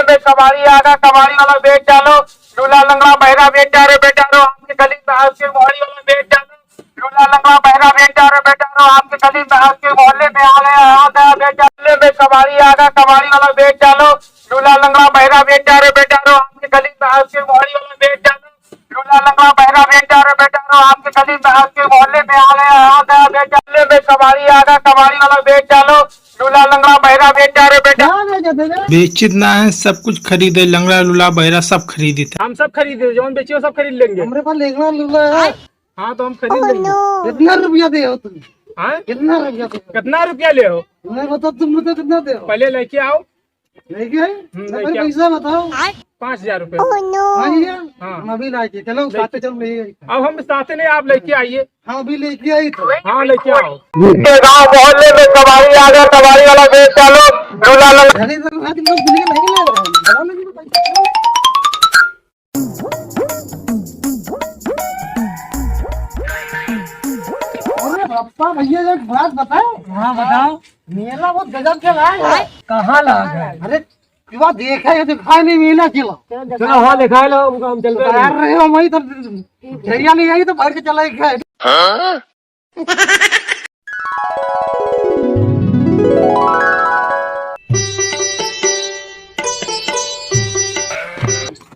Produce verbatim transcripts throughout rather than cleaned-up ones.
में सवारी आगा, कबाड़ी वाला बेच डालो, लूला लंगड़ा बहरा बेच डालो, बेच डालो, आपके गली में आके मोहारी वाला बेच डालो, लूला लंगड़ा बहरा बेच डालो, बेच डालो, आपके गली में आके मोहल्ले में आ गया, आ गया, बेच डालो, में सवारी आगा, कबाड़ी वाला बेच डालो, लूला लंगड़ा बहरा बेच डालो, बेच डालो, आपके गली में आके मोहारी वाला बेच डालो, लूला लंगड़ा बहरा बेच डालो, बेच डालो, आपके गली में आके मोहल्ले में आ गया, आ गया, बेच डालो, में सवारी आगा, कबाड़ी वाला बेच डालो, लूला लंगड़ा बहरा बेच डालो, बेच डालो। बेचित ना है, सब कुछ खरीदे, लंगड़ा लूला बहरा सब खरीदित है। हम सब खरीदे, जौन बेचियो सब खरीद लेंगे। हमरे पास लंगड़ा लूला है। हाँ, तो हम खरीद लेंगे। कितना रुपया दे हो तुम? हाँ? कितना रुपया दे हो? कितना रुपया ले हो? मैं बता, तुम बता कितना दे हो? पहले लेके आओ। लेके आए? हम्म, तो लेके भाई आओ। पैसा बताओ। पाँच हजार रुपये। पाँच हजार? हाँ। हम अभी लाए थे। चलो, लेके साथ चलो, ले आइए। अब हम साथ नहीं, आप लेके आइए। हाँ, अभी लेके आई तो। हाँ, लेके आओ। के गांव मोहल्ले में कबाड़ी आ गया, कबाड़ी वाला बेच डालो, लूला लंगड़ा। अरे, तो आज लोग दुनिया नहीं ले रहे हैं। बड़ा नहीं, अरे बापा, भैया, एक बात बताओ। हाँ, बताओ। मेला बहुत गजब के लाग है। कहाँ लाग है? अरे, युवा देखा है, दिखाई नहीं मेला के ला। चलो, हाँ, दिखाई लो, हमको हम चलते हैं। यार, रहे हो, वही तो झरिया नहीं आई तो भर के चला गया है। हाँ?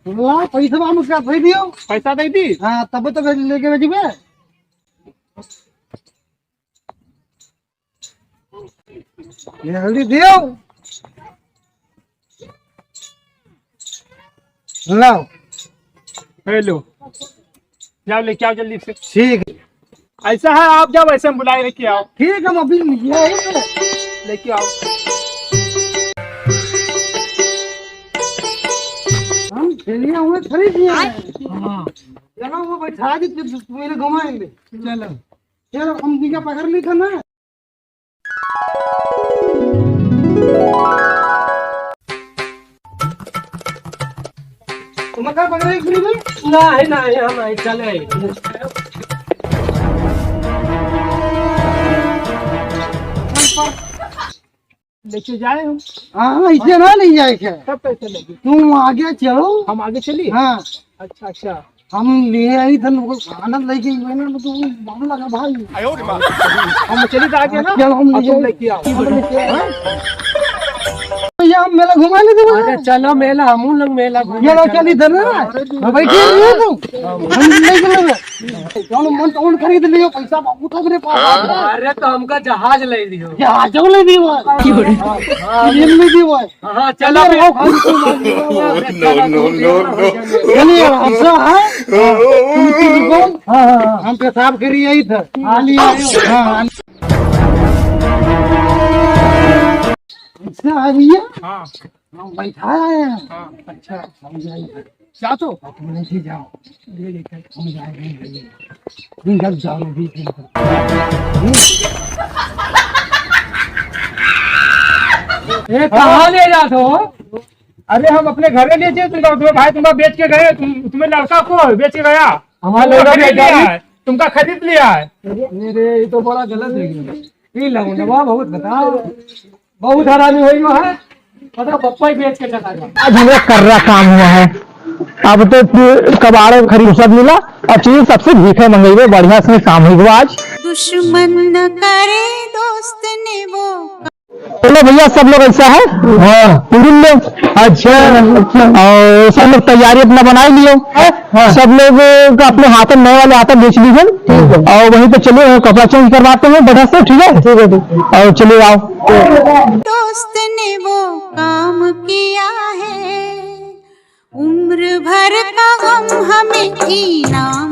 ला, पैसा हम उसका दे दियो। पैसा दे दी? हाँ, तब तो भेज, लेके भेजबे। जल्दी दियो। लाओ। हेलो। जाओ, लेके आओ जल्दी से। ठीक। ऐसा है, आप जाओ, ऐसे हम बुलाए, लेके आओ। ठीक, हम अभी यही तो। लेके आओ। हम खेलिया हुए खरीद लिए हैं। हाँ। चलो, वो बैठा दी, फिर मेरे घुमाएंगे। चलो। चलो, हम निका पकड़ ली था ना। तुम का पकड़े एक मिनट में? नहीं, नहीं, हम नहीं चले। लेके जाए हम। हाँ, इसे ना नहीं जाए क्या? तब कैसे लगे? तुम आगे चलो। हम आगे चली? हाँ। अच्छा, अच्छा। हम लिए आई धन को आनंद लेके ही मैंने तो मामला का भाई। आयो रे माँ। हम चली तो आगे ना? चलो, हम अब तुम लेके लेके आओ। हाँ? तो ये हम मेला घुमा ले दे। अरे चलो मेला, हम लोग मेला घूमे ये लोग चलो। चली धन ना। हाँ, बैठे रहिए तुम। हम लेके चलेंगे। जौन मन तौन खरीद लियो, पैसा बहुत लग रे पास। अरे तो हमका जहाज ले लियो। जहाज ले दियो। हाँ, हाँ। ये ले दियो। हाँ, चलो अरे फिर। रहो, हम तो मान लियो। No, no, no, no। चलिए, ऐसा है। तुम तो रुको। हाँ, हाँ, हाँ। हम पेशाब करी यही था। हाँ, ले आयो। हाँ, हाँ। ऐसा आ गया। हाँ। हम बैठा है। हाँ, अच्छा। हम जाएंगे। जा तो। आप नहीं जाओ। ले लेकर। हम जाएंगे। तुम जब जाओ, भी तुम ए, कहाँ ले जात हो? अरे, हम अपने घरे ले जाए, तुमका, तुम्हें भाई तुमका बेच के गए, तुम, तुम्हें लड़का को बेच के गया। हमारा तुमका लड़का खरीद बेच लिया गया। है, तुमका खरीद लिया है। अरे, ये तो बड़ा गलत है। ये लौंडवा बहुत बताओ। बहुत हरामी होई हुआ है, मतलब पप्पा ही बेच के चला गया। आज हमारा कर्रा काम हुआ है। अब तो कबाड़ खरीद सब मिला, अब चलिए सबसे भीखे मंगइबे, बढ़िया से काम हुई आज। दुश्मन न करे दोस्त ने वो। चलो भैया, सब लोग ऐसा है? हाँ। पूरी लोग? अच्छा। और सब लोग तैयारी अपना बनाई लियो। हाँ। सब लोग का अपने हाथन, नए वाले हाथन बेच लीजिए। ठीक है। और वहीं पे चलिए, कपड़ा change करवाते हैं बढ़िया से, ठीक है? ठीक है, ठीक है। और चलिए आओ। दोस्त ने वो काम किया है, उम्र भर का गम हमें इनाम